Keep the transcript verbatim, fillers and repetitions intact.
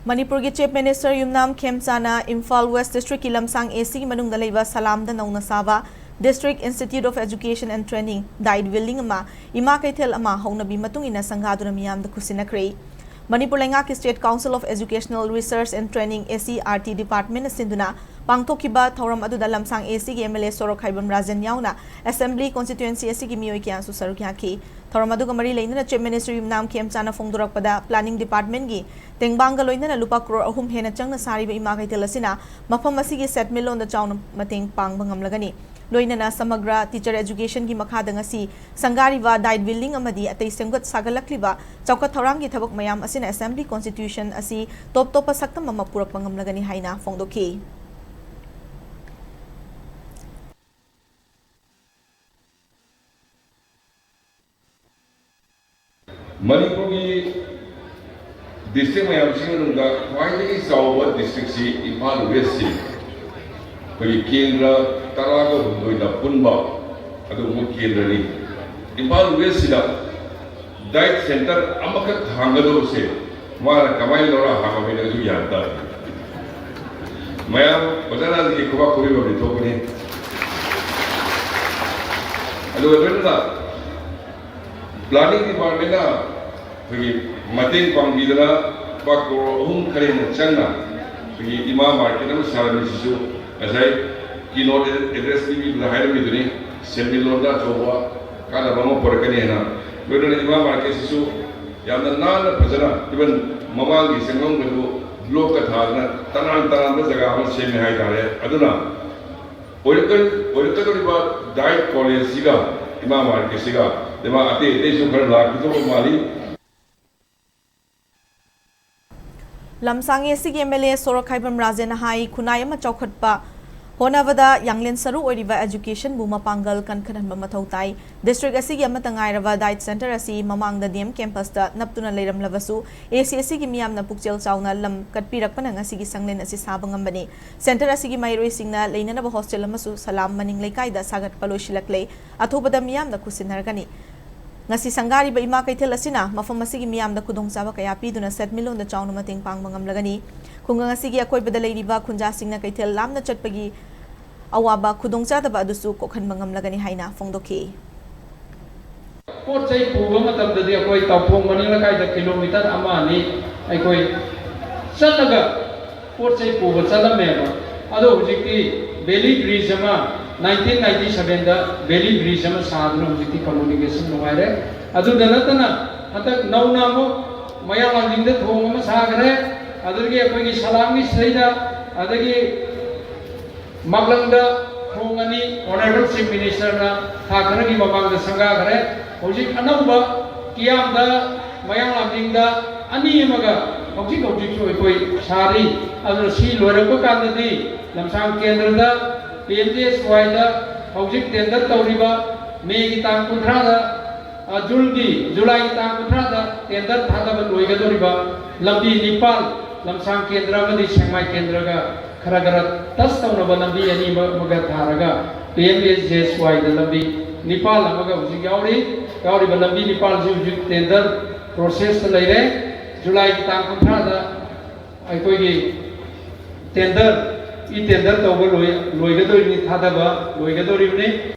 ꯃꯅꯤꯄꯨꯔꯒꯤ Chief Minister ꯌꯨꯝꯅꯥꯝ ꯈꯦꯝꯆꯥꯅ Imphal West Districtꯀꯤ ꯂꯝꯁꯥꯡ ACꯒꯤ ꯃꯅꯨꯡꯗ ꯂꯩꯕ ꯁꯂꯥꯝꯗ ꯅꯧꯅ ꯁꯥꯕ District Institute of Education and Training, DIET building ꯑꯃ ꯏꯃꯥ ꯀꯩꯊꯦꯜ ꯑꯃ ꯍꯧꯅꯕꯤ ꯃꯇꯨꯡ ꯏꯟꯅ ꯁꯪꯒꯥꯗꯨꯅ ꯃꯤꯌꯥꯝꯗ ꯈꯨꯠꯁꯤꯟꯅꯈ꯭ꯔꯦ꯫ ꯃꯅꯤꯄꯨꯔ ꯂꯩꯉꯥꯛꯀꯤ State Council of Educational Research and Training, SCERT departmentꯅ ꯁꯤꯟꯗꯨꯅ ꯄꯥꯡꯊꯣꯛꯈꯤꯕ ꯊꯧꯔꯝ ꯑꯗꯨꯗ ꯂꯝꯁꯥꯡ ACꯒꯤ MLA ꯁꯣꯔꯣꯛꯈꯥꯏꯕꯝ ꯔꯥꯖꯦꯟ ꯌꯥꯎꯅ Assembly Constituency ꯑꯁꯤꯒꯤ ꯃꯤꯑꯣꯏ ꯀꯌꯥꯁꯨ ꯁꯔꯨꯛ ꯌꯥꯈꯤ꯫ ꯊꯧꯔꯝ ꯑꯗꯨꯒ ꯃꯔꯤ ꯂꯩꯅꯅ Chief Minister ꯌꯨꯝꯅꯥꯝ ꯈꯦꯝꯆꯥꯅ ꯐꯣꯡꯗꯣꯔꯛꯄꯗ, Planning Departmentꯀꯤ ꯇꯦꯡꯕꯥꯡꯒ ꯂꯣꯏꯅꯅ ꯂꯨꯄꯥ ꯀ꯭ꯔꯣꯔ ꯑꯍꯨꯝ ꯍꯦꯟꯅ ꯆꯪꯅ ꯁꯥꯔꯤꯕ ꯏꯃꯥ ꯀꯩꯊꯦꯜ ꯑꯁꯤꯅ ꯃꯐꯝ ꯑꯁꯤꯒꯤ ꯁꯦꯟꯃꯤꯠꯂꯣꯟꯗ ꯆꯥꯎꯅ ꯃꯇꯦꯡ ꯄꯥꯡꯕ ꯉꯝꯂꯒꯅꯤ꯫ ꯂꯣꯏꯅꯅ ꯁꯃꯒ꯭ꯔ Teacher Educationꯒꯤ ꯃꯈꯥꯗ ꯉꯁꯤ ꯁꯪꯒꯥꯔꯤꯕ DIET building ꯑꯃꯗꯤ ꯑꯇꯩ ꯁꯦꯝꯒꯠ ꯁꯥꯒꯠꯂꯛꯂꯤꯕ ꯆꯥꯎꯈꯠ ꯊꯧꯔꯥꯡꯒꯤ ꯊꯕꯛ ꯃꯌꯥꯝ ꯑꯁꯤꯅ Assembly Constitution ꯑꯁꯤ ꯇꯣꯞ ꯇꯣꯞꯄ ꯁꯛꯇꯝ ꯑꯃ ꯄꯨꯔꯛꯄ ꯉꯝꯂꯒꯅꯤ ꯍꯥꯏꯅ ꯐꯣꯡꯗꯣꯛꯈꯤ꯫ ꯃꯅꯤꯄꯨꯔꯒꯤ district ꯃꯌꯥꯝꯁꯤꯒꯤ ꯃꯅꯨꯡꯗ ꯈ꯭ꯋꯥꯏꯗꯒꯤ ꯆꯥꯎꯕ districtꯁꯤ ꯏꯝꯐꯥꯜ Westꯁꯤ ꯑꯩꯈꯣꯏꯒꯤ ꯀꯦꯟꯗ꯭ꯔ ꯇꯔꯥꯒ ꯍꯨꯝꯗꯣꯏꯅ ꯄꯨꯟꯕ ꯑꯗꯨꯒꯨꯝꯕ ꯀꯦꯟꯗ꯭ꯔꯅꯤ꯫ ꯏꯝꯐꯥꯜ Westꯁꯤꯗ DIET center ꯑꯃꯈꯛ ꯍꯥꯡꯒꯗꯧꯕꯁꯦ ꯃꯥꯅ ꯀꯃꯥꯏꯅ ꯂꯧꯔ ꯍꯥꯡꯉꯝꯃꯤꯅꯣ ꯑꯩꯁꯨ ꯒ꯭ꯌꯥꯟ ꯇꯥꯗꯦ꯫ ꯃꯌꯥꯝ ꯑꯣꯖꯥ ꯔꯥꯖꯒꯤ ꯈꯨꯕꯥꯛ ꯈꯨꯕꯤꯕꯝꯗꯤ ꯊꯣꯛꯄꯅꯤ꯫ ꯑꯗꯨꯒ ꯂꯣꯏꯅꯅ Planning Departmentꯅ ꯑꯩꯈꯣꯏꯒꯤ ꯃꯇꯦꯡ ꯄꯥꯡꯕꯤꯗꯅ ꯂꯨꯄꯥ ꯀ꯭ꯔꯣꯔ ꯑꯍꯨꯝ ꯈꯔ ꯍꯦꯟꯅ ꯆꯪꯅ ꯑꯩꯈꯣꯏꯒꯤ ꯏꯃꯥ market ꯑꯃ ꯁꯥꯔꯝꯃꯤꯁꯤꯁꯨ ꯉꯁꯥꯏ keynote address ꯄꯤꯕꯤꯕꯗ ꯍꯥꯏꯔꯝꯃꯤꯗꯨꯅꯤ, ꯁꯦꯟꯃꯤꯠꯂꯣꯟꯗ ꯑꯆꯧꯕ ꯀꯥꯟꯅꯕ ꯑꯃ ꯄꯨꯔꯛꯀꯅꯤ ꯍꯥꯏꯅ꯫ ꯂꯣꯏꯅꯅ ꯏꯃꯥ marketꯁꯤꯁꯨ ꯌꯥꯝꯅ ꯅꯥꯟꯅ ꯐꯖꯅ, even ꯃꯃꯥꯡꯒꯤ ꯆꯪꯐꯝꯒꯗꯨ blockꯀ ꯊꯥꯗꯅ ꯇꯅꯥꯟ ꯇꯅꯥꯟꯕ ꯖꯒꯥ ꯑꯃ ꯁꯦꯝꯃꯦ ꯍꯥꯏꯇꯥꯔꯦ꯫ ꯑꯗꯨꯅ ꯑꯣꯏꯔꯛꯀ-, ꯑꯣꯏꯔꯛꯀꯗꯧꯔꯤꯕ DIET collegeꯁꯤꯒ ꯏꯃꯥ marketꯁꯤꯒ, ꯏꯃꯥ ꯑꯇꯩ ꯑꯇꯩꯁꯨ ꯈꯔ ꯂꯥꯛꯈꯤꯗꯧꯕ ꯃꯥꯜꯂꯤ꯫ ꯂꯝꯁꯥꯡ ACꯒꯤ MLA ꯁꯣꯔꯣꯛꯈꯥꯏꯕꯝ ꯔꯥꯖꯦꯟꯅ ꯍꯥꯏ, ꯈꯨꯟꯅꯥꯏ ꯑꯃ ꯆꯥꯎꯈꯠꯄ ꯍꯣꯠꯅꯕꯗ ꯌꯥꯡꯂꯦꯟ ꯁꯔꯨ ꯑꯣꯏꯔꯤꯕ educationꯕꯨ ꯃꯄꯥꯡꯒꯜ ꯀꯟꯈꯠꯍꯟꯕ ꯃꯊꯧ ꯇꯥꯏ꯫ District ꯑꯁꯤꯒꯤ ꯑꯃꯠꯇ ꯉꯥꯏꯔꯕ DIET center ꯑꯁꯤ ꯃꯃꯥꯡꯗ DM campusꯇ ꯅꯞꯇꯨꯅ ꯂꯩꯔꯝꯂꯕꯁꯨ, AC ꯑꯁꯤꯒꯤ ꯃꯤꯌꯥꯝꯅ ꯄꯨꯛꯆꯦꯜ ꯆꯥꯎꯅ ꯂꯝ ꯀꯠꯄꯤꯔꯛꯄꯅ ꯉꯁꯤꯒꯤ ꯁꯪꯂꯦꯟ ꯑꯁꯤ ꯁꯥꯕ ꯉꯝꯕꯅꯤ꯫ Center ꯑꯁꯤꯒꯤ ꯃꯍꯩꯔꯣꯏꯁꯤꯡꯅ ꯂꯩꯅꯅꯕ hostel ꯑꯃꯁꯨ ꯁꯂꯥꯝ ꯃꯅꯤꯡ ꯂꯩꯀꯥꯏꯗ ꯁꯥꯒꯠꯄ ꯂꯣꯏꯁꯤꯜꯂꯛꯂꯦ꯫ ꯑꯊꯨꯕꯗ ꯃꯤꯌꯥꯝꯅ ꯈꯨꯠꯁꯤꯟꯅꯔꯒꯅꯤ꯫ ꯉꯁꯤ ꯁꯪꯒꯥꯔꯤꯕ ꯏꯃꯥ ꯀꯩꯊꯦꯜ ꯑꯁꯤꯅ ꯃꯐꯝ ꯑꯁꯤꯒꯤ ꯃꯤꯌꯥꯝꯗ ꯈꯨꯗꯣꯡꯆꯥꯕ ꯀꯌꯥ ꯄꯤꯗꯨꯅ ꯁꯦꯟꯃꯤꯠꯂꯣꯟꯗ ꯆꯥꯎꯅ ꯃꯇꯦꯡ ꯄꯥꯡꯕ ꯉꯝꯂꯒꯅꯤ꯫ ꯈꯨꯡꯒꯪ ꯑꯁꯤꯒꯤ ꯑꯀꯣꯏꯕꯗ ꯂꯩꯔꯤꯕ ꯈꯨꯟꯖꯥꯁꯤꯡꯅ ꯀꯩꯊꯦꯜ ꯂꯥꯞꯅ ꯆꯠꯄꯒꯤ ꯑꯋꯥꯕ ꯈꯨꯗꯣꯡꯆꯥꯗꯕ ꯑꯗꯨꯁꯨ ꯀꯣꯛꯍꯟꯕ ꯉꯝꯂꯒꯅꯤ ꯍꯥꯏꯅ ꯐꯣꯡꯗꯣꯛꯈꯤ꯫ ꯄꯣꯠ ꯆꯩ ꯄꯨꯕ ꯃꯇꯝꯗꯗꯤ ꯑꯩꯈꯣꯏ ꯇꯥꯎꯐꯣꯡ ꯃꯅꯤꯡ ꯂꯩꯀꯥꯏꯗ ꯀꯤꯂꯣꯃꯤꯇꯔ ꯑꯃ ꯑꯅꯤ ꯑꯩꯈꯣꯏ ꯆꯠꯂꯒ ꯄꯣꯠ ꯆꯩ ꯄꯨꯕ ꯆꯠꯂꯝꯃꯦꯕ꯫ ꯑꯗꯣ ꯍꯧꯖꯤꯛꯇꯤ ꯕꯦꯂꯤ ꯕ꯭ꯔꯤꯖ ꯑꯃ, ꯅꯥꯏꯟꯇꯤꯟ ꯅꯥꯏꯟꯇꯤ ꯁꯚꯦꯟꯗ ꯕꯦꯂꯤ ꯕ꯭ꯔꯤꯖ ꯑꯃ ꯁꯥꯗꯨꯅ ꯍꯧꯖꯤꯛꯇꯤ ꯀꯝꯃꯨꯅꯤꯀꯦꯁꯟ ꯅꯨꯡꯉꯥꯏꯔꯦ꯫ ꯑꯗꯨꯗ ꯅꯠꯇꯅ ꯍꯟꯗꯛ ꯅꯧꯅ ꯑꯃꯨꯛ ꯃꯌꯥꯡ ꯂꯥꯡꯖꯤꯡꯗ ꯊꯣꯡ ꯑꯃ ꯁꯥꯈ꯭ꯔꯦ꯫ ꯑꯗꯨꯗꯒꯤ ꯑꯩꯈꯣꯏꯒꯤ ꯁꯂꯥꯝꯒꯤ ꯁꯤꯗꯩꯗ, ꯑꯗꯒꯤ ꯃꯥꯛꯂꯪꯗ ꯊꯣꯡ ꯑꯅꯤ ꯑꯣꯅꯔꯦꯕꯜ ꯆꯤꯐ ꯃꯤꯅꯤꯁꯇꯔꯅ ꯊꯥ ꯈꯔꯒꯤ ꯃꯃꯥꯡꯗ ꯁꯪꯒꯥꯈ꯭ꯔꯦ꯫ ꯍꯧꯖꯤꯛ ꯑꯅꯧꯕ ꯀꯤꯌꯥꯝꯗ, ꯃꯌꯥꯡ ꯂꯥꯡꯖꯤꯡꯗ ꯑꯅꯤ ꯑꯃꯒ ꯍꯧꯖꯤꯛ ꯍꯧꯖꯤꯛꯁꯨ ꯑꯩꯈꯣꯏ ꯁꯥꯔꯤ꯫ ꯑꯗꯨꯅ ꯁꯤ ꯂꯣꯏꯔꯛꯄ ꯀꯥꯟꯗꯗꯤ ꯂꯝꯁꯥꯡ ꯀꯦꯟꯗ꯭ꯔꯗ, ꯄꯤ ꯑꯦꯝ ꯖꯤ ꯑꯦꯁ ꯋꯥꯏꯗ ꯍꯧꯖꯤꯛ ꯇꯦꯟꯗꯔ ꯇꯧꯔꯤꯕ ꯃꯦꯒꯤ ꯇꯥꯡ ꯀꯨꯟꯊ꯭ꯔꯥꯗ, ꯑ, ꯖꯨꯟꯒꯤ, ꯖꯨꯂꯥꯏꯒꯤ ꯇꯥꯡ ꯀꯨꯟꯊ꯭ꯔꯥꯗ ꯇꯦꯟꯗꯔ ꯊꯥꯗꯕ ꯂꯣꯏꯒꯗꯧꯔꯤꯕ ꯂꯝꯕꯤ ꯅꯤꯄꯥꯜ, ꯂꯝꯁꯥꯡ ꯀꯦꯟꯗ꯭ꯔ ꯑꯃꯗꯤ ꯁꯦꯛꯃꯥꯏ ꯀꯦꯟꯗ꯭ꯔꯒ ꯈꯔ ꯈꯔ ꯇꯁ ꯇꯧꯅꯕ ꯂꯝꯕꯤ ꯑꯅꯤ ꯑꯃꯒ ꯊꯥꯔꯒ ꯄꯤ ꯑꯦꯝ ꯑꯦꯁ ꯖꯤ ꯑꯦꯁ ꯋꯥꯏꯗ ꯂꯝꯕꯤ ꯅꯤꯄꯥꯜ ꯑꯃꯒ ꯍꯧꯖꯤꯛ ꯌꯥꯎꯔꯤ꯫ ꯌꯥꯎꯔꯤꯕ ꯂꯝꯕꯤ ꯅꯤꯄꯥꯜꯁꯤ ꯍꯧꯖꯤꯛ ꯇꯦꯟꯗꯔ ꯄ꯭ꯔꯣꯁꯦꯁꯇ ꯂꯩꯔꯦ꯫ ꯖꯨꯂꯥꯏꯒꯤ ꯇꯥꯡ ꯀꯨꯟꯊ꯭ꯔꯥꯗ ꯑꯩꯈꯣꯏꯒꯤ ꯇꯦꯟꯗꯔ, ꯏ ꯇꯦꯟꯗꯔ ꯇꯧꯕ ꯂꯣꯏ-, ꯂꯣꯏꯒꯗꯧꯔꯤꯕꯅꯤ, ꯊꯥꯗꯕ ꯂꯣꯏꯒꯗꯧꯔꯤꯕꯅꯤ꯫